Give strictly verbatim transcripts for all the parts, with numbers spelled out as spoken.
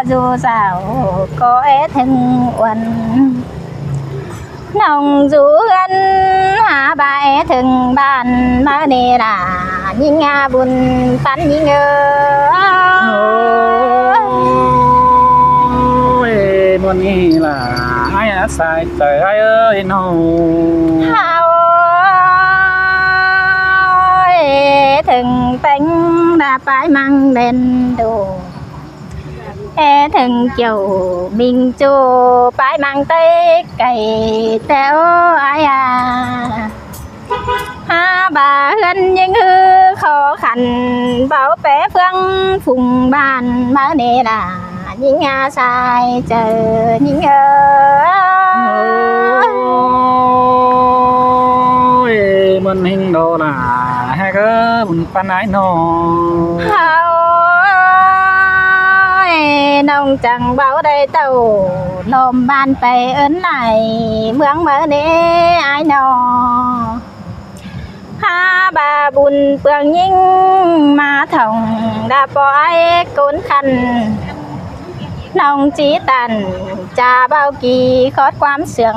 dú dảo ꞌcọ é ꞌthớng uôn. ꞌNọng dú ꞌhướn hák ꞌva é ꞌthớng ꞌván ꞌmá ꞌnị lả ꞌnhính a bun ꞌpắn ꞌnhính ơ. Ôi, ꞌmuôn ꞌnị lả ải ꞌsái ꞌchái ải ới ꞌnọng. Hảư ới, ꞌthớng ꞌpéng đa pái ꞌmăng đen đô. É ꞌthớng chiêu ꞌminh ꞌchu pái ꞌmăng ꞌtếc cay ꞌtẹo ải a. Hák ꞌva ꞌhướn ꞌnhính ꞌhứ khó khăn báu pé ꞌphướng phung ꞌván ꞌmá ꞌnị lả ꞌnhính a ꞌsái ꞌchớ ꞌnhính ơ. Ôi, ꞌmuôn ꞌnhính đô lả ꞌhék ơ bun ꞌpắn ải ꞌnọng. Hảư ới, ꞌnọng chắng báu đảy tảu ꞌlóm ꞌván pay ứn lai ꞌmướng ꞌmá ꞌnị ải ꞌnọng. Hák ꞌva bun ꞌpương ꞌnhính ꞌmá thỏng đa ꞌpo ải ꞌcốn khăn. ꞌNọng ꞌchí tản ꞌchạ báu kỉ khót ꞌquám sương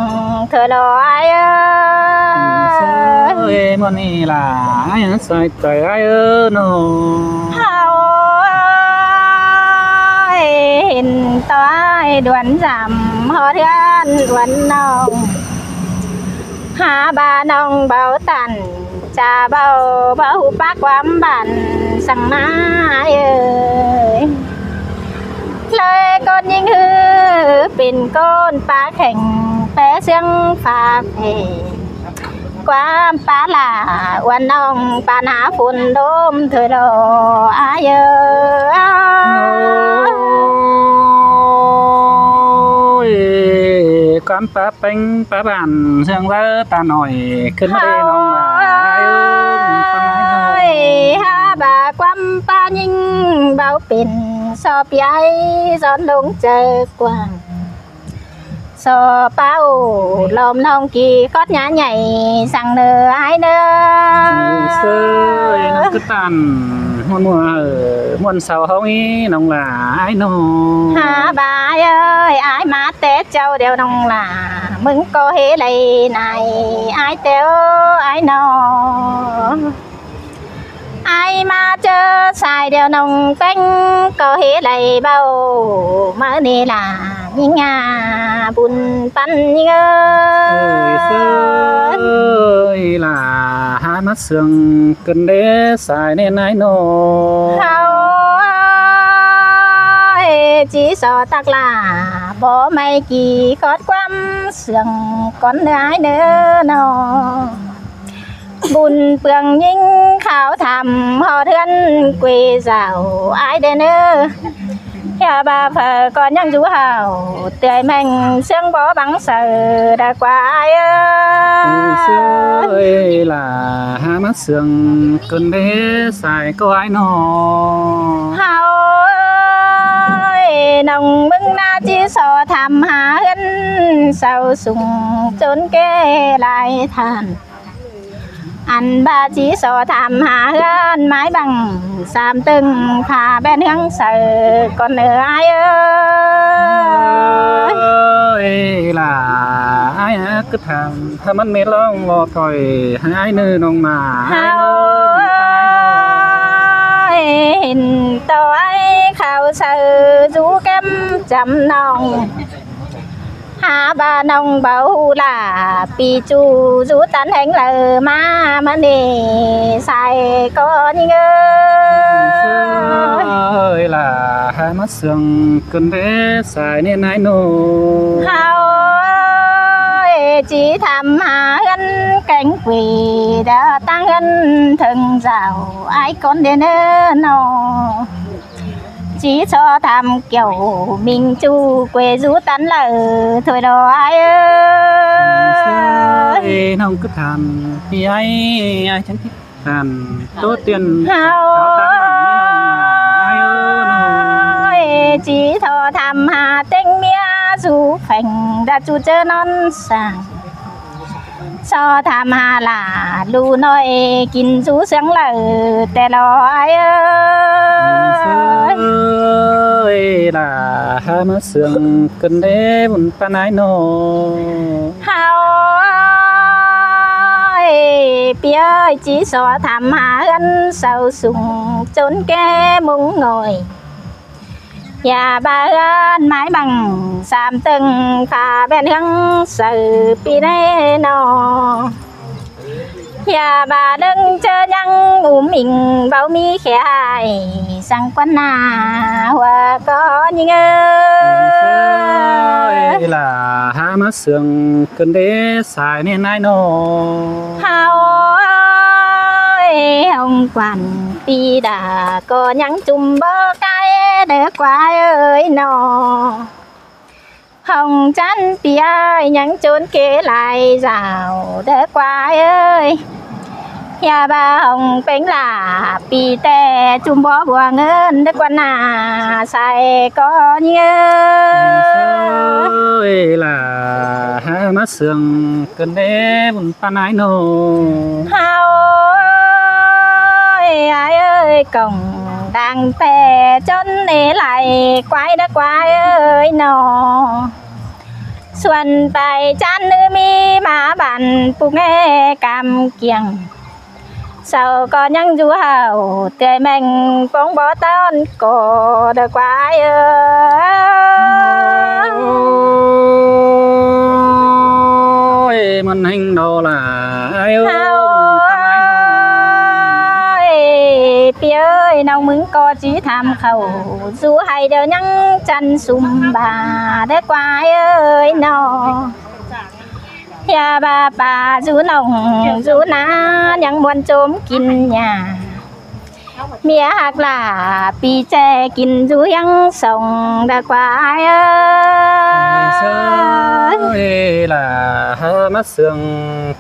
thôi lo ải ới. Ôi, ꞌmuôn ꞌnị lả ải ꞌsái ꞌchái ải ới ꞌnọng. Hảư ới, hên ꞌto ải đuôn dăm ꞌhọt ꞌhướn uôn ꞌnọng. Hák ꞌva ꞌnọng báu tản ꞌchạ báu báu ꞌhụ pák ꞌquám bản săng ꞌmá ải ới. ꞌLới ꞌcốn ꞌnhính ꞌhứ pên ꞌcốn pák kheng pé ꞌsướng pha phe. ꞌQuám pá lả uôn ꞌnọng pán hák phôn đôm thôi lo ải ới. Ôi, ꞌquám pá ꞌpéng pá bản ꞌsướng ꞌva ta ꞌnọi khửn ꞌmá đi ꞌnọng lả ải ới. Ôi, hák ꞌva ꞌquám pá ꞌnhính báu pên so ꞌpi ải dón lông chaư quảng. So páo ꞌlóm ꞌnọng kỉ khót nhá nhảy săng ꞌnớ ải ꞌnớ. Ôi, ꞌsới ꞌnọng cứ tản ꞌmuôn ꞌmuôn ꞌhứ ꞌmuôn sau ꞌhóng ꞌnọng lả ải ꞌnọng. Hák ꞌva ải ới, ải ꞌmá té ꞌchạu điêu ꞌnọng lả, ꞌmứng ꞌcọ hế đảy nải ải ꞌtẹo ải ꞌnọng. Ải ꞌmá ꞌchớ sai điêu ꞌnọng ꞌpéng ꞌcọ hế đảy báu ꞌmá ꞌnị lả ꞌnhính a bun ꞌpắn ꞌnhính ơ. Ôi, ꞌsới ơi, lả hák ꞌmá sương ꞌcứn đé sai ꞌnén ải ꞌnọng. Hảư ới, ꞌchí so tắc lả báu ꞌmạy kỉ khót ꞌquám sương cón ꞌnớ ải ꞌnớ ꞌnọng. Bun ꞌpương ꞌnhính khảu tham ꞌhọt ꞌhướn quê dảo ải đé ꞌnớ. Hák ꞌva phaư ꞌcọ ꞌnhắng dú hảư tươi ꞌmeng ꞌsướng báu bắng saư đa ꞌquá ải ới. Ôi, ꞌsới ơi, lả hák ꞌmá sương ꞌcứn đé sai ꞌcọ ải ꞌnọng. Hảư ới, ꞌnọng ꞌmứng ꞌná ꞌchí so tham hák ꞌhướn sau sung ꞌchốn ké lai than. Ăn ꞌva ꞌchí so tham hák ꞌhướn ꞌmái băng sam ꞌtớng pha ꞌvén ꞌhướng saư cón ꞌnớ ải ới. Ơi, lả ải ới cứ tham hák ꞌmắn mết ꞌlóng ꞌvo thôi hák ải ꞌnớ ꞌnọng lả. Hảư ới, hên ꞌto ải khảu saư dú kém chăm ꞌnọng. Hák ꞌva ꞌnọng báu ꞌhụ lả ꞌpi ꞌchu dú tắn ꞌhéng đaư ꞌmá ꞌmá ꞌnị sai ꞌcọ ꞌnhính ơ. Ơi, lả hák ꞌmá sương ꞌcứn đé sai ꞌnén ải ꞌnọng. Hảư ới, ꞌchí tham hák ꞌhướn kéng quê đa ꞌtáng ꞌhướn ꞌthớng dảo ải cón đé ꞌnớ ꞌnọng. ꞌChí so tham kiẻo ꞌminh ꞌchu quê dú tắn đaư thôi lo ải ới. Ơi, ꞌnọng cứ tham ꞌpi ải, ải chắng ꞌchí tham ꞌtố tiên. Hảư ới, ꞌchí so tham hák ꞌtếng ꞌmía dú pheng đa ꞌchu ꞌchớ ꞌnón sang. So tham hả lả lu ꞌnọi kin dú ꞌsướng lả ꞌtẹ lo ai ơi. Ơi, lả hả ꞌmá ꞌsướng ꞌcứn đé bun ꞌpá ꞌnái ꞌnọ. Hao ơi, ꞌpi ơi, ꞌchí so tham hả ꞌhướn sau sung ꞌchốn ké ꞌmúng ꞌnọi. Dả ꞌva ꞌhướn ꞌmái băng sam tơng pha ꞌvén ꞌhướng saư ꞌpi ꞌnê ꞌnọ. Dả ꞌva ꞌlớng ꞌchớ ꞌnhắng ứm inh báu ꞌmí khe ai săng ꞌquán ꞌna ꞌhua ꞌcọ ꞌnhính ơi. Ơi, lả hả ꞌmá ꞌsướng ꞌcứn đé sai ꞌnê ꞌnái ꞌnọ. Hao ơi, hong quan ꞌpi đả ꞌcọ ꞌnhắng ꞌchum báu cai đé ꞌquá ơi ꞌnọ. Hong chăn ꞌpi ơi ꞌnhắng ꞌchốn ké lai dảo đé ꞌquá ơi. Dả ꞌva hong ꞌpéng lả ꞌpi ꞌtẹ ꞌchum báu bua ꞌngớn đé ꞌquá ꞌna sai ꞌcọ ꞌnhính ơi. Ơi, lả hả ꞌmá ꞌsướng ꞌcứn đé bun ꞌpá ꞌnái ꞌnọ. Hao ơi, ai ơi, cỏng đang ꞌtẹ ꞌchốn ê lai ꞌquá đé ꞌquá ơi ꞌnọ. Suôn pay chăn ꞌnư ꞌmí ꞌmá bản ꞌpục ꞌnê cam kiêng. Sau ꞌcọ ꞌnhắng dú hảu ꞌtẹ ꞌmeng ꞌpóng bó ꞌtọn ꞌcọ đé ꞌquá ơi. Ôi, mơn ꞌhéng đo lả ai ơi. Hao ơi, ꞌpi ơi, ꞌnọng ꞌmứng ꞌcọ ꞌchí tham khảu dú hay điêu ꞌnhắng chăn sum ba đé ꞌquá ơi ꞌnọ. Dả ꞌva ꞌpa dú ꞌnọng dú ꞌná ꞌnhắng ꞌmuôn ꞌchốm kin nhả. ꞌMía ꞌhặc lả ꞌpi ꞌchẹ kin dú ꞌhiếng song đé ꞌquá ơi. Ơi, lả hả ꞌmá ꞌsướng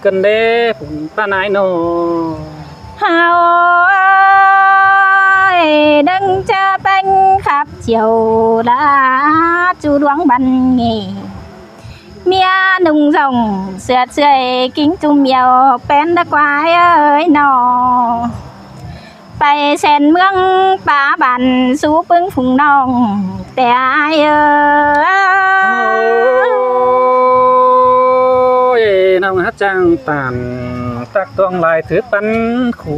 ꞌcứn đé bun ꞌpá ꞌnái ꞌnọ. Hao ơi, ꞌlớng ꞌchớ ꞌpéng khắp chiêu lả ꞌchu đuống băn nghỉ. ꞌMía ꞌnung dòng sửa ꞌsưởi kính ꞌchum iêu ꞌpén đé ꞌquá ơi ꞌnọ. Pay sen ꞌmướng ꞌpá bản sú ꞌpứng phung ꞌnọng ꞌtẹ ai ơi. Ôi, ꞌnọng hák chang tản tắc tuông lai thứ pắn khu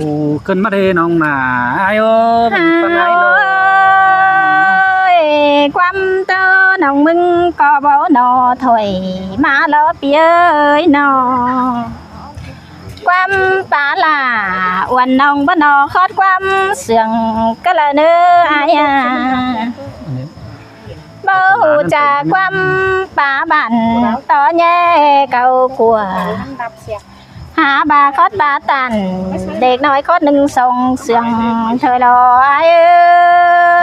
ꞌcứn ꞌmá đê ꞌnọng nả ai ơi, bun ꞌpá ꞌnái ꞌnọ. Ơi, ꞌquám ꞌtớ ꞌnọng ꞌmứng ꞌcọ báu ꞌnọ thôi ꞌmá lo ꞌpi ơi ꞌnọ. ꞌQuám pá lả uôn ꞌnọng báu ꞌnọ khót ꞌquám ꞌsướng cá lơ ꞌnớ ai à. Báu ꞌhụ chả ꞌquám pá bản tó ꞌnhé cáu cua. Hả ꞌva khót ꞌva tản đếc ꞌnọi khót ꞌnưng song ꞌsướng thôi lo ai ơi.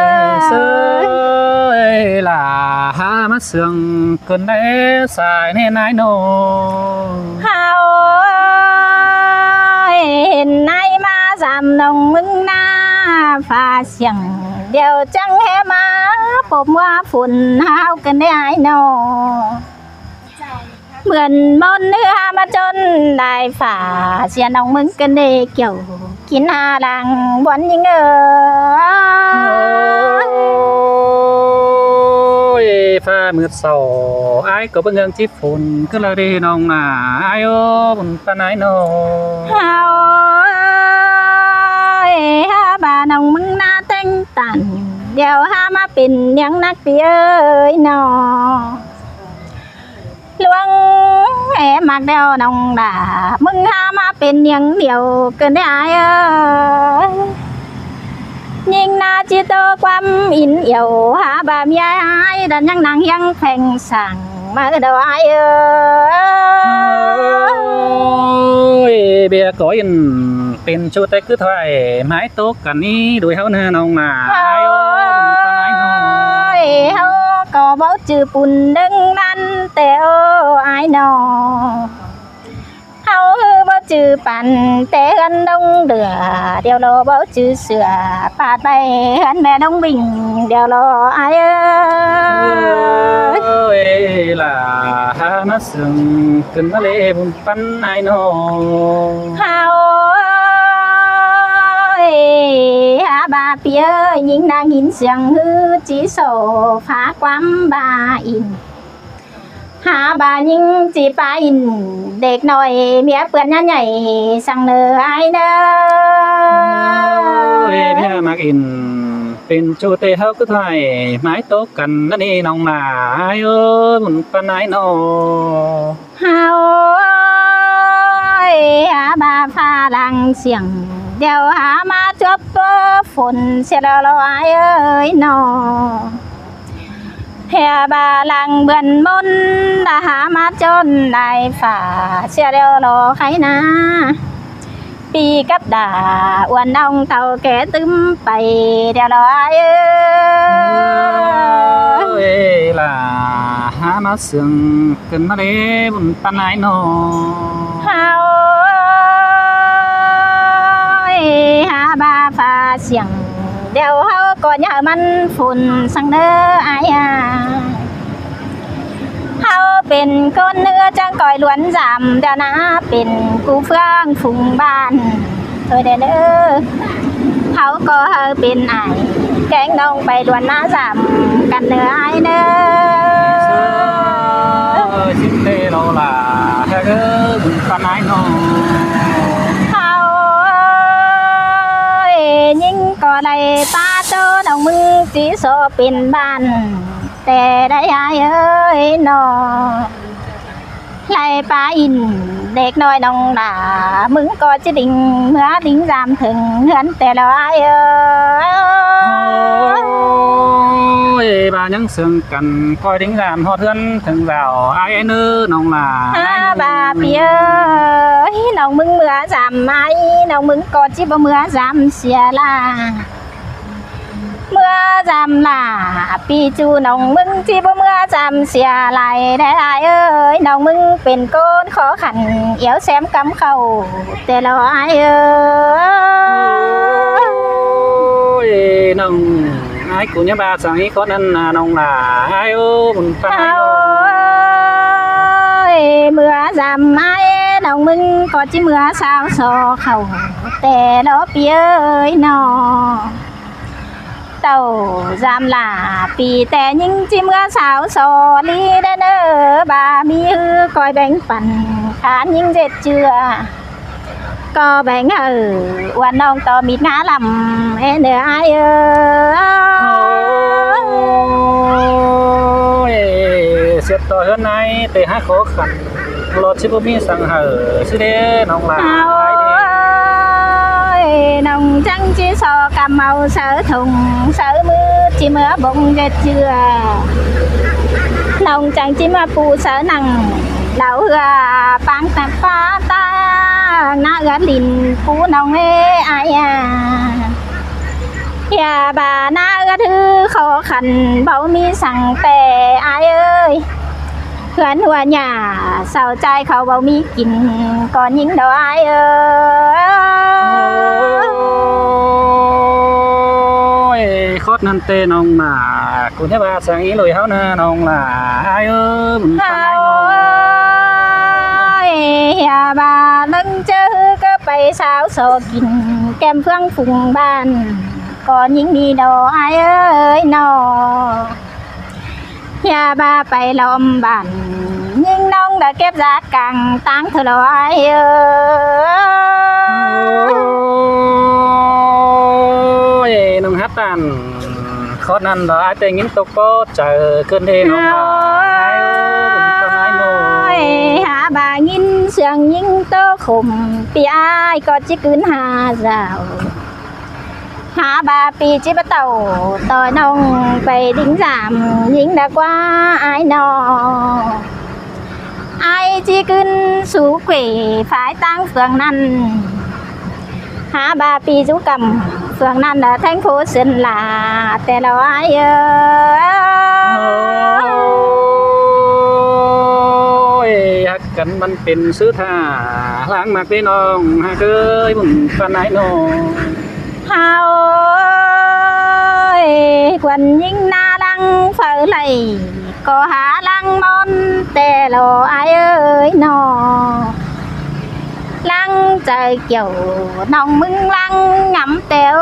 Ơi, lả hả ꞌmá ꞌsướng ꞌcứn đé sai ꞌnê ꞌnái ꞌnọ. Hao ơi, hên ꞌnái ꞌmá dăm ꞌnọng ꞌmứng ꞌná pha siêng điêu chắng hé ꞌmá pốp ꞌmá phun hao ꞌcứn đé ai ꞌnọ. Bươn ꞌmôn ꞌhứ hả ꞌmá ꞌchốn lai phả sia ꞌnọng ꞌmứng ꞌcứn đé kiẻo kin hả lăng bón ꞌnhính ơi. Ôi, pha mượt sổ ai có bưng hương chip phun cứ lơ đi ꞌnọng nả ai ơ bun ꞌpá ꞌnái ꞌnọ. Hao ơi, hả ꞌva ꞌnọng ꞌmứng ꞌná ꞌtếng tản điêu hả ꞌmá pên ꞌniếng nắc ꞌpi ơi ꞌnọ. ꞌLuống é ꞌmặc điêu ꞌnọng đả ꞌmứng hả ꞌmá pên ꞌniếng điêu ꞌcứn đé ai ơi. ꞌNhính ꞌná ꞌchí ꞌtố ꞌquám ín iẻo hả ꞌva ꞌmí ai ai đon ꞌnhắng nẳng ꞌhiếng pheng sảng ꞌmá đo ai ơi. Ôi, ꞌviạk có ín pên ꞌchu té cứ thoại mái tố cắn ý đuổi háo nơ ꞌnọng nả ai ơi, bun ꞌpá ꞌnái ꞌnọ. Ơi, háo có báu chư pun đớng ꞌnặn té ơ ai ꞌnọ. Háo ꞌhứ báu chứ păn té ꞌhướn ꞌlống lửa, điêu lo báu chứ sửa pạt ꞌvạy ꞌhướn ꞌme ꞌlống bình, điêu lo ai ơi. Ơi, lả hả ꞌmá sương cơn ꞌmá lê bun păn ai ꞌnọ. Hao ơi, hả ꞌva ꞌpi ơi, ꞌnhính đang ꞌhín sương ꞌhứ ꞌchí sổ phá ꞌquám ꞌva in. Hả ꞌva ꞌnhính ꞌchí pá in, đếc ꞌnọi ꞌmía ꞌpươn ꞌnhá nhảy săng ꞌnớ ai ꞌnớ. Ơi, ꞌmía ꞌmặc in pên ꞌchu ꞌtẹ ꞌháu ꞌcứ thoại ꞌmái ꞌtố căn ꞌnặn ꞌnị ꞌnọng lả ai ơi, bun păn ai ꞌnọ. Hao ơi, hả ꞌva pha lăng siêng, điêu hả ꞌmá chuốp báu phôn sia lo lo ai ơi ꞌnọ. Hả ꞌva lăng bươn ꞌmôn, đa hả ꞌmá ꞌchốn lai phả sia điêu lo khay ꞌná. ꞌPi cắp đả uôn ꞌnọng ꞌtạu ké tứm pay điêu lo ai ơi. Ơi, lả hả ꞌmá sương cơn ꞌmá lê bun păn ai ꞌnọ. Hao ơi, hả ꞌva pha siêng, điêu ꞌháu ꞌcọ ꞌnhá ꞌmắn phôn săng ꞌnớ ai à. ꞌHáu pên ꞌcốn ꞌnứa chắng ꞌcoi ꞌluốn dăm, điêu ꞌná pên ꞌcú ꞌphướng phung ꞌban thôi đé ꞌnớ. ꞌHáu ꞌcọ hảư pên ai kéng ꞌnọng pay ꞌluốn ꞌná dăm căn ꞌnớ ai ꞌnớ. Ơi, ꞌchí ꞌtẹ lo lả hả ơi, bun păn ai ꞌnọ. Hao ơi, ꞌnhính ꞌcọ đảy pá ꞌtố ꞌnọng ꞌmứng ꞌchí sổ pên ꞌban té đảy ai ơi ꞌnọ. Lai pá in đếc ꞌnọi ꞌnọng lả, ꞌmứng ꞌcọ ꞌchí đin ꞌmứa đin dăm thửng ꞌhướn ꞌtẹ lo ai ơi. Ơi, ꞌva ꞌnhắng sương căn ꞌcoi đin dăm ꞌhọt ꞌhướn thửng dảo ai ơi ꞌnớ ꞌnọng lả. Hả ꞌva ꞌpi ơi, ꞌnọng ꞌmứng ꞌmứa dăm ai, ꞌnọng ꞌmứng ꞌcọ ꞌchí báu ꞌmứa dăm sia lả. ꞌMứa dăm lả ꞌpi ꞌchu ꞌnọng ꞌmứng ꞌchí báu ꞌmứa dăm sia lai đé ai ơi, ꞌnọng ꞌmứng pên ꞌcốn khó khăn, iẻo ꞌsém cắm khảu ꞌtẹ lo ai ơi. Ơi, ꞌnọng ai ꞌcú ꞌnhá ꞌva săng ꞌnị khót ꞌnặn ꞌnọng lả ai ơi, bun păn ai ꞌnọ. Hao ơi, ꞌmứa dăm ai ꞌnọng ꞌmứng ꞌcọ ꞌchí ꞌmứa sáo so khảu ꞌtẹ lo ꞌpi ơi ꞌnọ. ꞌTạu dăm lả ꞌpi ꞌtẹ ꞌnhính ꞌchí ꞌmứa sáo so ꞌlí đé ꞌnớ, ꞌva ꞌmí ꞌhứ ꞌcoi béng păn khán ꞌnhính ꞌdệt ꞌchưa. ꞌCọ béng hảư uôn ꞌnọng ꞌto mịt ꞌngá lăm é ꞌnớ ai ơi. Ôi, siết ꞌto ꞌhướn ai ꞌtẹ hák khó khăn, lỏ ꞌchí báu ꞌmí săng hảư ꞌsứ đé ꞌnọng lả. Hao ơi, ꞌnọng chắng ꞌchí so căm au sáư thùng, sáư ꞌmứ ꞌchí ꞌmứa bông ꞌdệt ꞌchưa. ꞌNọng chắng ꞌchí ꞌmá ꞌpú sáư nẳng, đau ꞌhứa pang tăm pá ta, ꞌná ꞌgớt đin ꞌpú ꞌnọng ê ai à. ꞌHia ꞌva ꞌná ꞌgớt ꞌhứ khó khăn, báu ꞌmí săng ꞌtẹ ai ơi. ꞌHướn ꞌhua ꞌnhá, sau ꞌchái khảu báu ꞌmí kin, ꞌcọ ꞌnhính đó ai ơi. Ôi, khót ꞌnặn ꞌtẹ ꞌnọng lả, ꞌcú ꞌnhá ꞌva săng ꞌí ꞌlụi ꞌháu ꞌnớ ꞌnọng lả ai ơi, bun păn ai ꞌnọ. Hao ơi, ꞌhia ꞌva ꞌlớng ꞌchớ ꞌhứ ꞌcọ pay sáo so kin, kem ꞌphướng phung ꞌban, ꞌcọ ꞌnhính đi đó ai ơi ꞌnọ. ꞌHia ꞌva pay lom bản, ꞌnhính ꞌnọng đã kép dát cang ꞌtáng thôi lo ai ơi. Ôi, ꞌnọng hát tản khót ꞌnặn đó ai ꞌtẹ ꞌnhính tốc ꞌpó chaư ꞌcứn đé ꞌnọng. Hao ơi, hả ꞌva ꞌnhính sương ꞌnhính ꞌtố khôm, ꞌpi ai ꞌcọ ꞌchí ꞌcứn ha dảo. Hả ꞌva ꞌpi ꞌchí báu ꞌtạu ꞌtoi ꞌnọng pay đin dăm ꞌnhính đã ꞌquá ai ꞌnọ. Ai ꞌchí ꞌcứn sú quể phái ꞌtáng phường ꞌnặn. Hả ꞌva ꞌpi dú căm phường ꞌnặn ở thành phố Sơn La ꞌtẹ lo ai ơi. Ôi, hắc cắn bắn pên sứ thả. Lăng ꞌmặc đi ꞌnọng ꞌhặc ới, bun ꞌpan ải ꞌnọng. Hao ơi, khuôn ꞌnhính ꞌná lăng phaư đảy, ꞌcọ hák lăng ꞌmón ꞌtẹ lo ải ới ꞌnọ. Lăng chaư kiẻo ꞌnọng ꞌmứng lăng ngắm ꞌtẹ ô.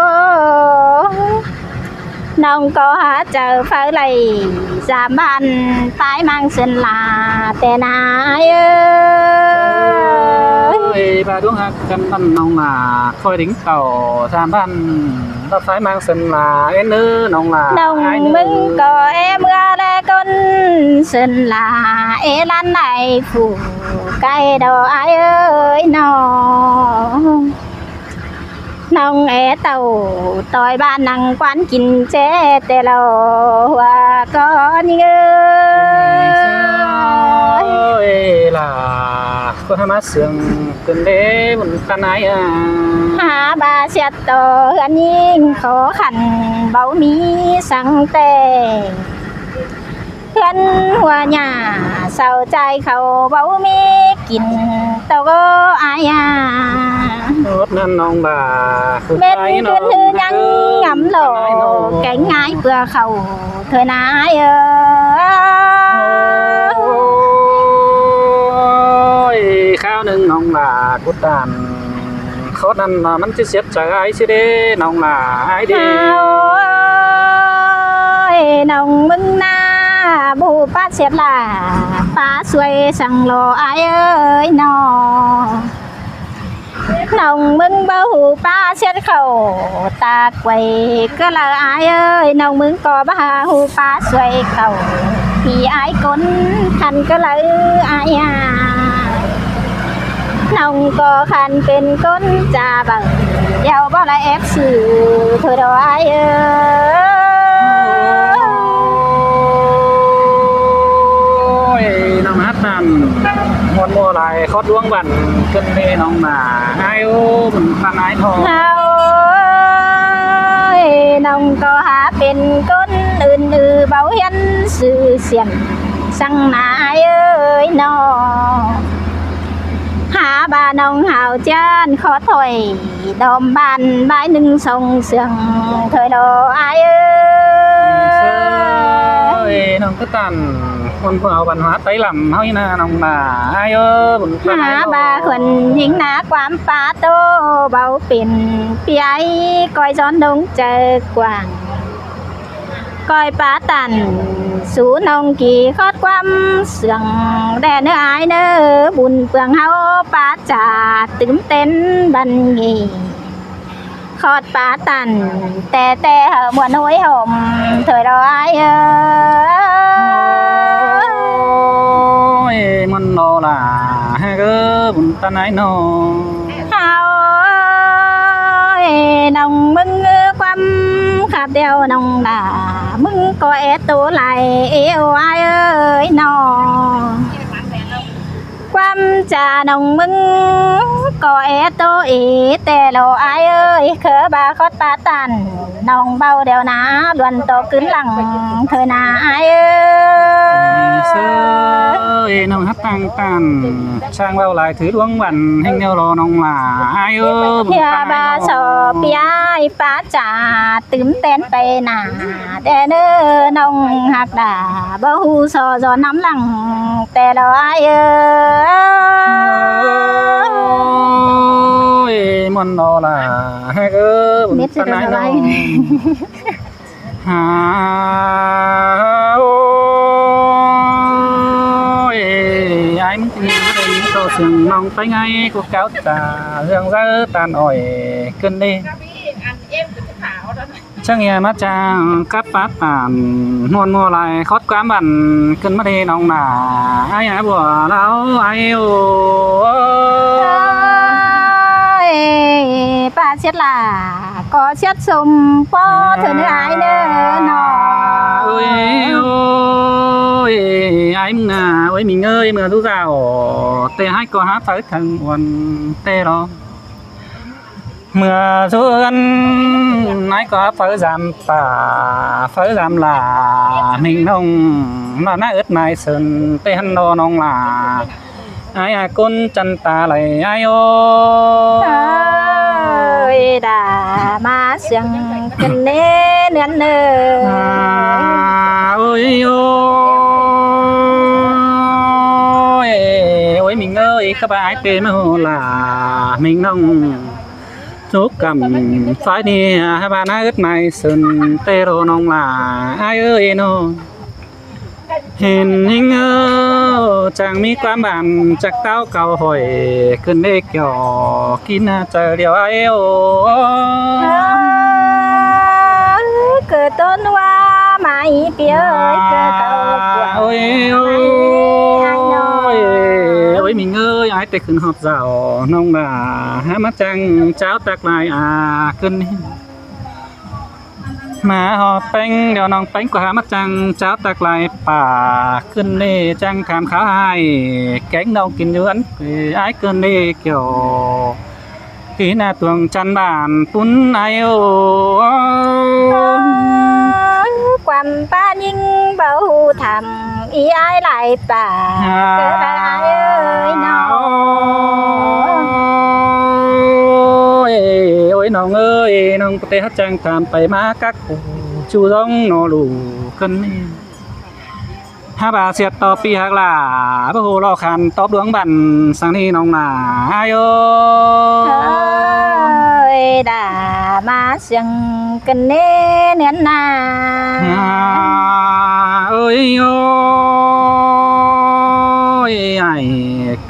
ꞌNọng ꞌcọ hák chaư phaư đảy, sam ꞌván pái ꞌmáng Sơn La ꞌtẹ ꞌna ải ới. Ơi, ba đuống ꞌhặc căn ꞌnặn ꞌnọng lả, khỏi đính tàu sam ꞌván ꞌlọt pái ꞌmáng Sơn La ên ới ꞌnọng lả. ꞌNọng ꞌmứng ꞌcọ é ꞌmưa ꞌlẹ ꞌcốn Sơn La, é ꞌlán đảy phủ cai đo ải ới ꞌnọ. ꞌNọng é tảu ꞌtoi ꞌván nẳng ꞌquán kin ꞌchế ꞌtẹ lo ꞌhua ꞌcọ ꞌnhính ới. Ơi, lả ꞌcốn hák ꞌmá sương ꞌcứn đé bun ꞌpan ải a. Hák ꞌva siết ꞌto ꞌhướn ꞌnhính khó khăn báu ꞌmí săng ꞌtẹ. ꞌHướn ꞌhua ꞌnhá sau ꞌchái khảu báu ꞌmí kin ꞌto ꞌcọ ải a. Ốt ꞌnặn ꞌnọng lả, ꞌmến ꞌcứn ꞌhứ ꞌnhắng ngắm lo kéng ải pưa khảu thôi ꞌna ải ới. Ôi, kháo ꞌnưng ꞌnọng lả cút ꞌtan khót ꞌnặn ꞌmá ꞌmắn ꞌchí siết chaư ải ꞌsứ đé ꞌnọng lả ải đé. Hao ơi, ꞌnọng ꞌmứng ꞌná báu hảư pá siết lả, pá suối săng lo ải ới ꞌnọ. ꞌNọng ꞌmứng báu hảư pá siết khảu, ta quay ꞌcọ ꞌlạ ải ới, ꞌnọng ꞌmứng ꞌcọ báu hảư pá suối khảu, ꞌpi ải ꞌcốn khăn ꞌcọ ꞌlạ ải a. ꞌNọng ꞌcọ khăn pên ꞌcốn cha báu, ꞌlẹo báu ꞌlạ ép sư thôi đó ải ới. Ôi, ꞌnọng hát ꞌnặn ꞌmuôn ꞌmưa lai khót ꞌluống ꞌvặn ꞌcứn đé ꞌnọng lả ải ới, bun ꞌpan ải ꞌnọ. Hao ơi, ꞌnọng ꞌcọ hák pên ꞌcốn ứn ư báu hiến sư siên săng ꞌna ải ới ꞌnọ. Hák ꞌva ꞌnọng hảư ꞌchán khót thôi, đom ꞌván bái ꞌnưng song sương thôi lo ải ới. Ơi, ꞌnọng ꞌcứn ꞌtan ꞌmuôn ꞌmưa văn hóa Tây lắm ꞌháu ꞌnị ꞌna ꞌnọng lả ải ới, bun ꞌpan ải ꞌnọ. Hák ꞌva khuôn ꞌnhính ꞌná ꞌquám pá ꞌtố báu pên, ꞌpi ải ꞌcoi dón đông chaư quảng. ꞌCoi pá ꞌtan sú ꞌnọng kỉ khót ꞌquám sương đé ꞌnớ ải ꞌnớ, bun ꞌpương ꞌháu pá chả tứm tén băn nghỉ. Khót pá ꞌtan ꞌtẹ ꞌtẹ hảư ꞌmuôn ꞌhôi hom thôi đó ải ới. Ôi, ꞌmuôn ꞌnọ lả ꞌhặc ới, bun ꞌtan ải ꞌnọ. Hao ơi, ꞌnọng ꞌmứng ꞌquám khắp đeo ꞌnọng lả, ꞌmứng ꞌcọ é ꞌtố lai é ô ải ới ꞌnọ. ꞌQuám cha ꞌnọng ꞌmứng ꞌcọ é ꞌtố ế ꞌtẹ lo ải ới, khớ ꞌva khót pá ꞌtan ꞌnọng báu đeo ꞌna, đuôn ꞌto ꞌcứn lăng thôi ꞌna ải ới. Ơi, ꞌnọng hát ꞌtáng ꞌtan, ꞌsướng báu lai thứ ꞌluống ꞌvặn ꞌhéng ꞌnéo lo ꞌnọng lả ải ới, bun ꞌpan ải ꞌnọ. Hưa ꞌva so ꞌpi ải pá chả tứm tén pay ꞌna, ꞌtẹ ꞌnớ ꞌnọng ꞌhặc đa báu ꞌhụ so dón ꞌnắm lăng ꞌtẹ lo ải ới. Ôi, ꞌmuôn ꞌnọ lả ꞌhặc ới, bun ꞌpan ải ꞌnọ. Hao ơi, ải ꞌmứng ꞌtếng ꞌnhính ꞌtố sương ꞌnọng ꞌtếng ải ꞌcọ cáo ta ꞌlương dáư ꞌtan ỏi ꞌcứn đé. ꞌChắng ꞌnhá ꞌmá ꞌchang cắp pá ꞌtan ꞌmuôn ꞌmưa lai khót ꞌquám ꞌvặn ꞌcứn ꞌmá đé ꞌnọng lả ải a, bua ꞌlạ ải ới. Ơi, pá siết lả ꞌcọ siết sôm ꞌpó thôi ꞌnớ ải ꞌnớ ꞌnọ. Ơi, ơi, ải ꞌmứng ꞌna, ơi, ꞌmính ơi, ꞌmưa dú dao ꞌtẹ ải ꞌcọ hák phaư thăng uôn ꞌtẹ lo. ꞌMưa dú ươn ải ꞌcọ hák phaư dam pả, phaư dam lả, ꞌmính ꞌnọng ꞌnọ ꞌná ứt mai sơn ꞌtẹ ꞌhăn lo ꞌnọng lả. Ái a, ꞌcốn chăn ta lai ái ơi. Ơi, đa ꞌmá siêng ꞌcứn ꞌnê ꞌnưn ơi. À, ơi ơi, ơi ꞌmính ơi, khắp ái ꞌtẹ ꞌmá hô lả ꞌmính ꞌnọng. Chúc cắm phái ꞌnị hả, hả ꞌva ꞌná ứt mai sưn ꞌtẹ ꞌlô ꞌnọng lả ái ơi ꞌnọng. Hên ꞌhính ơ, chắng ꞌmí ꞌquám bản chặc táo cáu hỏi ꞌcứn ꞌnê kiẻo kin ꞌna chaư điêu ái ơ. Cớ ꞌtốn ꞌva mai pi ơi, cớ cáu ꞌva ơi ơi, ơi ꞌmính ơi, ái ꞌtẹ khửn ꞌhọp dảo ꞌnọng lả hả ꞌmá chắng cháo tặc lai à ꞌcứn ꞌnê. ꞌMá ꞌhọp ꞌpéng, điêu ꞌnọng ꞌpéng ꞌcọ hả ꞌmá chắng cháo tặc lai pả ꞌcứn ꞌnê chắng tham kháo ꞌhại kéng ꞌnọng kin dú ꞌhướn ái ꞌcứn ꞌnê kiẻo kin ꞌna tuang chăn bản ꞌpún ái ơ. Ơ, ꞌquám ꞌpá ꞌnhính báu hủ tham ꞌí ái lai pả. À, cớ ꞌva ái ơi ꞌnọng. Ôi, ôi ꞌnọng ơi, ꞌnọng ꞌcọ ꞌtẹ hả chắng tham pay ꞌmá cắp phủ ꞌchu dong ꞌnọ ꞌlụk ꞌcứn ꞌnê. Hả ꞌva ꞌsiệt ꞌtọ pi ꞌhặc lả báu hủ lo khăn tóp đuống bản săng ꞌnị ꞌnọng lả ái ơ. Ơi, đa ꞌmá siêng ꞌcứn ꞌnê ꞌnưn ꞌna. À, ơi ơi, ải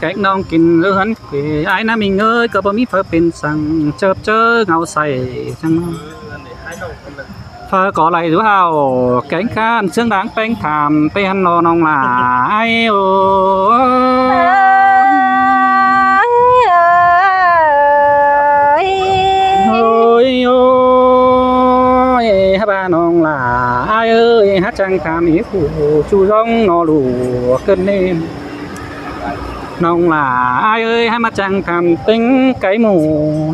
kéng ꞌnọng kin dú ꞌhướn quê ái ꞌná ꞌmính ơi, ꞌcọ báu ꞌmí phaư pên săng chớp chớ ngau say săng. Phaư ꞌcọ lai dú hảư kéng ꞌkhán ꞌsướng đáng ꞌpéng tham ꞌtẹ ꞌhăn ꞌlô ꞌnọng lả ái ơ. Ơi ơi, hả ꞌva ꞌnọng lả ái ơi, hả chắng tham ꞌí phủ ꞌchu dong ꞌnọ ꞌlụk ꞌcứn ꞌnê. ꞌNọng lả ái ơi, hả ꞌmá chắng tham ꞌtếng cáy mủ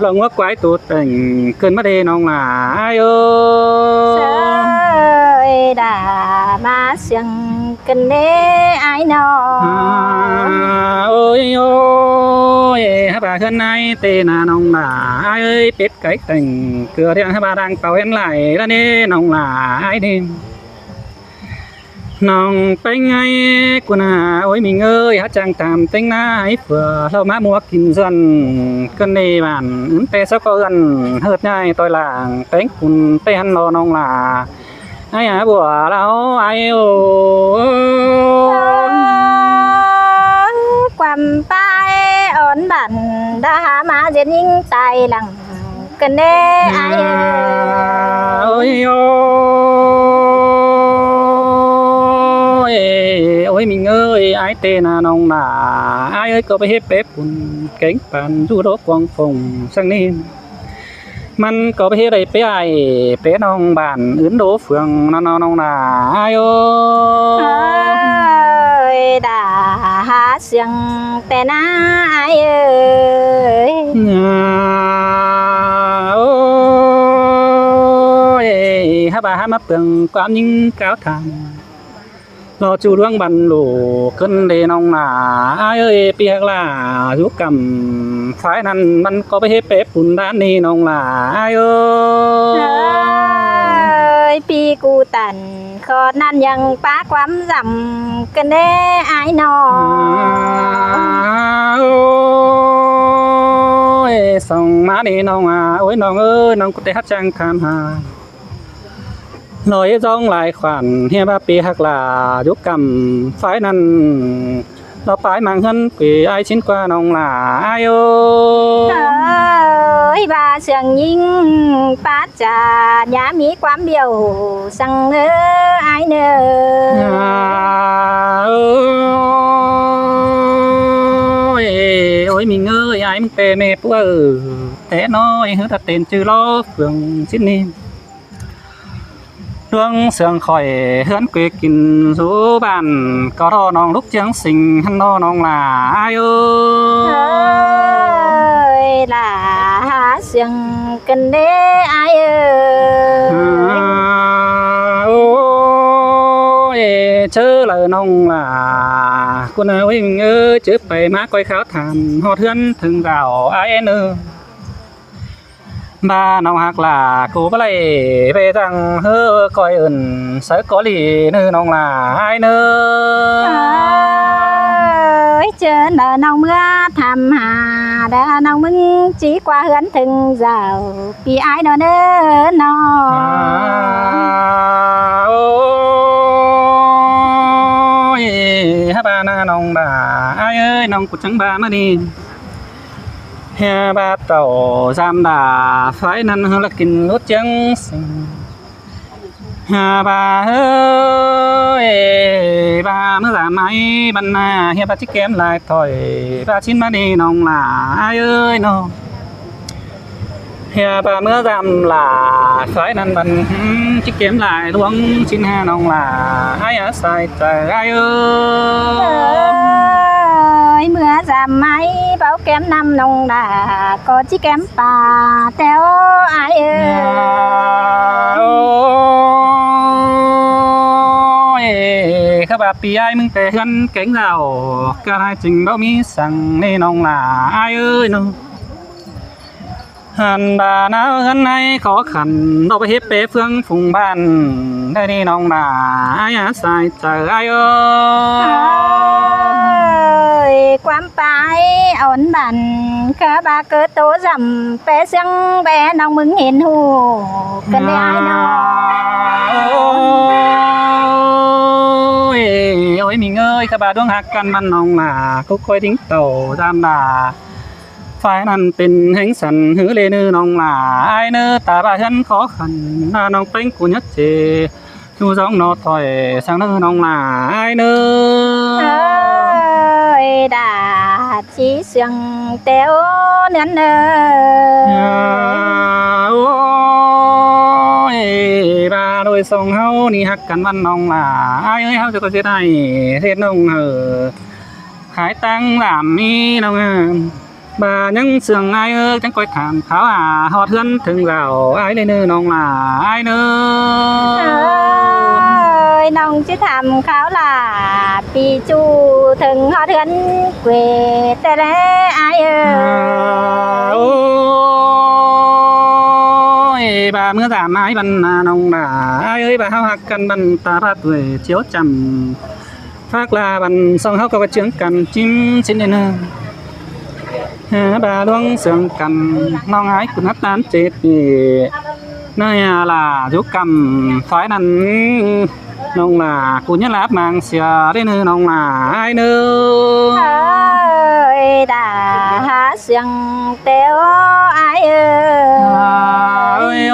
ꞌlọ ꞌngúa quái tô tẻng ꞌcứn ꞌmá đê ꞌnọng lả ái ơ. Ơi, đa ꞌmá siêng ꞌcứn ꞌnê ái ꞌnọng. À, ơi ơi, hả ꞌva ꞌhướn ái ꞌtẹ ꞌna ꞌnọng lả ái ơi, pết cáy tẻng ꞌcứa ꞌliệng hả ꞌva đang tau hên lai ꞌlạ ꞌnê ꞌnọng lả ái ꞌnê. ꞌNọng ꞌpéng ái ꞌcốn à, ôi ꞌmính ơi, hả chắng tham ꞌtếng ꞌná ái phua ꞌlọ ꞌmá ꞌmua kin dơn ꞌcứn ꞌnê bản ứn ꞌtẹ ꞌsớ ꞌcọ ươn ꞌhợt ꞌnhại ꞌtoi lảng ꞌtếng cun ꞌtẹ ꞌhăn ꞌlô ꞌnọng lả ái à bua ꞌlạ ái ơ. ꞌQuám ꞌpá ón bản đa hả ꞌmá ꞌdệt ꞌnhính tai lăng ꞌcứn ꞌnê ái ơ. Ôi ơi, ôi ꞌmính ơi, ái ꞌtẹ ꞌna ꞌnọng lả ái ơi, ꞌcọ báu ꞌhế pé pun kéng păn dú đố cuông phông săng ꞌnị. ꞌMắn ꞌcọ báu ꞌhế đảy pé ải pé ꞌnọng bản ứn đố phường ꞌnọng ꞌnọng lả ái ơ. Ơi, đa hả siêng ꞌtẹ ꞌna ái ơi. À, ôi, hả ꞌva hả ꞌmá pương ꞌquám ꞌnhính cáo tham ꞌlọ ꞌchu đuống bản ꞌlụk ꞌcứn đê ꞌnọng lả ái ơi, pi ꞌhặc lả dú cắm phái ꞌnặn ꞌmắn ꞌcọ báu ꞌhế pé pun đan ꞌnị ꞌnọng lả ái ơ. Ơi, pi cu tản khót ꞌnặn ꞌnhắng ꞌpá ꞌquám dăm ꞌcứn ꞌnê ái ꞌnọng. À, ôi, song ꞌmá ꞌnị ꞌnọng à, ôi ꞌnọng ơi, ꞌnọng ꞌcọ ꞌtẹ hả chắng tham hả ꞌlọ ꞌhế dong lai khoản ꞌhia ꞌva pi ꞌhặc lả dú cắm phái ꞌnặn ꞌlọ pái mang ꞌhướn quê ái ꞌsịn ꞌquá ꞌnọng lả ái ơ. Ơi, ꞌva siêng ꞌnhính pát chả ꞌnhá ꞌmí ꞌquám biêu săng ꞌnớ ái ꞌnớ. À, ôi, ôi ꞌmính ơi, ái ꞌmính ꞌtẹ ꞌmẹ ꞌpúa ơ, té ꞌnọi ꞌhứ ta tên ꞌchư ꞌló phường ꞌsịn ꞌnị. ꞌLuống sương khỏi ꞌhướn quê kin dú bản ꞌcọ ꞌlọ ꞌnọng lúc ꞌchương sing ꞌhăn ꞌnọ ꞌnọng lả ái ơ. Ơi, lả hả siêng ꞌcứn ꞌnê ái ơ. À, ôi, ꞌchớ lai ꞌnọng lả Cô nà ơi, ơi, chứ pay ꞌmá ꞌcoi kháo tham ꞌhọt ꞌhướn ꞌthớng dảo ai ên ơ. ꞌVa ꞌnọng ꞌhặc lả cô báu đảy ꞌvạy dăng ꞌhứ ꞌcoi ưn sáư ꞌcọ ꞌlị ꞌnư ꞌnọng lả ai ơ. Ơi, ꞌchớ ꞌnị ꞌnọng ꞌmứa tham hả, đa ꞌnọng ꞌmứng ꞌchí ꞌquá ꞌhướn ꞌthớng dảo ꞌpi ai ꞌnọ ꞌnớ ꞌnọ. À, ôi, hả ꞌva ꞌnạ ꞌnọng đả ai ơi, ꞌnọng ꞌcọ chắng ꞌva ꞌmá đi. Hả ꞌva tảu dăm đả phái ꞌnặn ꞌhứ ꞌlạ kin lút ꞌchương sưng. Hả ꞌva ơi, ꞌva ꞌmứa dăm ai băn na, hả ꞌva ꞌchí kém lai thỏi, ꞌva ꞌchí ꞌmá đi ꞌnọng lả ai ơi ꞌnọ. Hả ꞌva ꞌmứa dăm lả phái ꞌnặn băn, ưm, ꞌchí kém lai ꞌluống ꞌchí hả ꞌnọng lả ai ơ, sai chaư ai ơ. Ơi, ꞌmứa dăm ai báu kém ꞌnặm ꞌnọng lả ꞌcọ ꞌchí kém pà ꞌtẹo ai ơ. À, ôi, khá ꞌva ꞌpi ai ꞌmứng té ꞌhướn kéng dảo, ꞌcọ lai chưng báu ꞌmí săng ꞌnị ꞌnọng lả ai ơi ꞌnọ. Hẳn ꞌva ꞌnáo ꞌhướn ai khó khăn, ꞌnọ báu hiếp pé ꞌphướng phung ꞌban, đảy ꞌnị ꞌnọng lả ai ơ, sai chaư ai ơ. Ơi, ꞌquám pay ón bản, khá ꞌva ꞌcọ tô dăm pé ꞌsướng pé ꞌnọng ꞌmứng hên ꞌhụ ꞌcọ ꞌnị ai ꞌnọ. Ôi, ôi, ꞌmí ơi, khá ꞌva ꞌluống ꞌhặc căn băn ꞌnọng lả, ꞌcọ ꞌcoi đing tảu dăm lả. Phái ꞌnặn pên ꞌhéng săn ꞌhứ ꞌlế ꞌnư ꞌnọng lả ai ꞌnớ, ta ꞌva ꞌhướn khó khăn, ꞌnạ ꞌnọng ꞌpéng ꞌcọ nhớt ꞌchế. ꞌChu dóng ꞌnọ thỏi săng ꞌnớ ꞌnọng lả ai ꞌnớ. Ơi, đa ꞌchí sương ꞌtẹo ꞌnưn ơ. À, ôi, ꞌva ꞌlới song ꞌháu ꞌnị ꞌhặc căn băn ꞌnọng lả ai ơi, ꞌháu ꞌchí ꞌcọ ꞌdệt ꞌnị, ꞌdệt ꞌnọng hả. Khái ꞌtáng dăm ꞌmí ꞌnọng ơ. ꞌVa ꞌnhắng sương ai ơ, chắng ꞌcoi tham kháo hả ꞌhọt ꞌhướn ꞌthớng dảo ai ꞌlế ꞌnư ꞌnọng lả ai ꞌnớ. Ơi, ꞌnọng ꞌchí tham kháo lả ꞌpi ꞌchu ꞌthớng ꞌhọt ꞌhướn quê ꞌtẹ ꞌlế ai ơ. À, ôi, ꞌva ꞌmứa dăm ai băn na ꞌnọng lả ai ơi, ꞌva ꞌháu ꞌhặc căn băn ta ꞌva tuổi chiếu chăm. Phák ꞌla băn song ꞌháu ꞌcọ ꞌchương căn chim ꞌsịn ꞌnị ꞌnớ. Hả ꞌva ꞌluống sương căn ꞌnọng ai ꞌcọ ꞌnắt ꞌnán chết ꞌnị. ꞌNa hả lả dú căm phái ꞌnặn ꞌnọng lả ꞌcọ nhá láp mang sia ꞌlế ꞌnư ꞌnọng lả ai ꞌnớ. Ơi, đa hả sương ꞌtẹo ai ơ. À, ơi,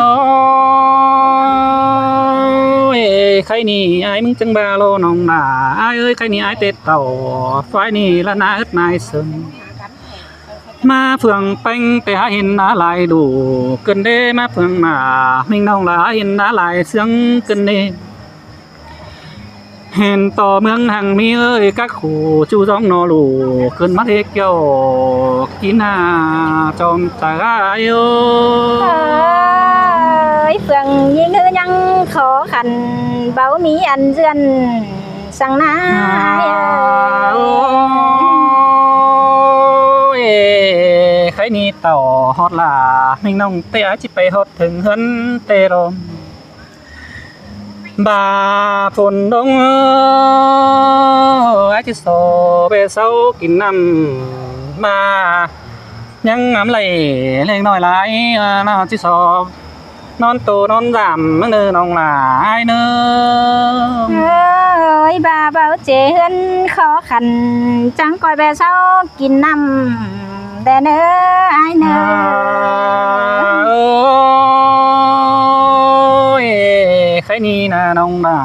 ôi, khay ꞌnị ai ꞌmứng chắng ꞌva ꞌlô ꞌnọng lả ai ơi, khay ꞌnị ai ꞌtẹ tảu phái ꞌnị ꞌlạ ꞌná ứt nai sương. ꞌMá phượng ꞌpéng ꞌtẹ hả hên ná lai đủ cơn đế, ꞌmá phượng nả ꞌmính ꞌnọng lả hên ná lai sương cơn đế. Hên ꞌto ꞌmướng hăng ꞌmí ơi, các khu ꞌchu dóng ꞌnọ lủ cơn ꞌmá ꞌlế kiêu kín hả chom ta gái ơ. Ơi, phượng ꞌnhính ꞌhứ ꞌnhắng khó khăn, báu ꞌmí ăn dươn săng ꞌná. À, ơi. Ôi, khay ꞌnị tảu ꞌhọt lả ꞌmính ꞌnọng ꞌtẹ ai ꞌchí pay ꞌhọt ꞌthớng ꞌhướn ꞌtẹ ꞌlóm. ꞌVa phôn đông ơ, ai ꞌchí so ꞌvẹ sau kin ꞌnặm ꞌva ꞌnhắng ngắm đảy ꞌlẹng ꞌnọi lai, ơ, ꞌnọ ꞌchí so ꞌnón tô ꞌnón dăm ꞌmứng ꞌnư ꞌnọng lả ai ꞌnớ. Ơi, ꞌva báu ꞌchế ꞌhướn khó khăn, chắng ꞌcoi ꞌvẹ sau kin ꞌnặm đe ꞌnớ ai ꞌnớ. À, ôi, khay ꞌnị ꞌnạ ꞌnọng lả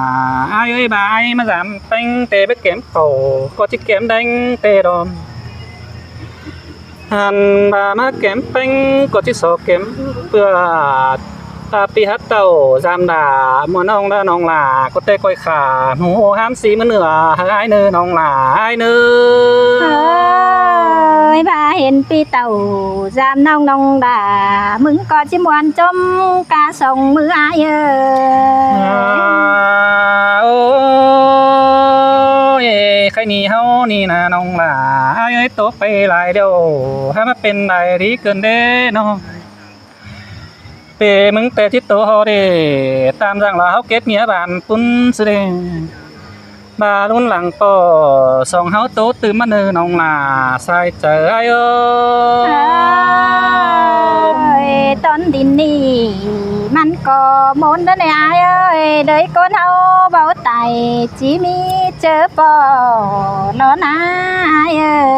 ai ơi, ꞌva ai ꞌmá dăm ꞌpéng ꞌtẹ báu kém pảu ꞌcọ ꞌchí kém đéng ꞌtẹ đom. Hẳn ꞌva ꞌmá kém ꞌpéng ꞌcọ ꞌchí so kém ꞌpưa. Ta ꞌpi hả tảu dăm đả ꞌmuôn ꞌnọng đa ꞌnọng lả ꞌcọ ꞌtẹ ꞌcoi khả ꞌmú ꞌhụ hám sí ꞌmứa ꞌnưa hả ai ꞌnớ ꞌnọng lả ai ꞌnớ. Ơi, ꞌva hên ꞌpi tảu dăm ꞌnọng ꞌnọng đa ꞌmứng ꞌcọ ꞌchí ꞌmuôn chôm cá sông ꞌmứa ai ơ. À, ôi, Ê, khay ꞌnị ꞌháu ꞌnị ꞌna ꞌnọng lả, ai ơi, ꞌtố pay lai ꞌlẹo, hák ꞌmá pên lai đi ꞌcợn đé ꞌnớ. Pê ꞌmứng ꞌtẹ ꞌchí ꞌtố ꞌhọt đé, tam dáng lỏ ꞌháu kết nghĩa bản ꞌpun ꞌsứ đé. ꞌVa ꞌlún lăng ꞌpọ song ꞌháu ꞌtố tứm ꞌmá ꞌnớ ꞌnọng lả sai chaư ai ơi. Ơi, tón đin ꞌnị ꞌmắn ꞌcọ ꞌmôn ꞌnớ ꞌnị ai ơi, đới ꞌcốn ꞌháu báu tai ꞌchí ꞌmí ꞌchớ ꞌpọ lo ꞌna ai ơi.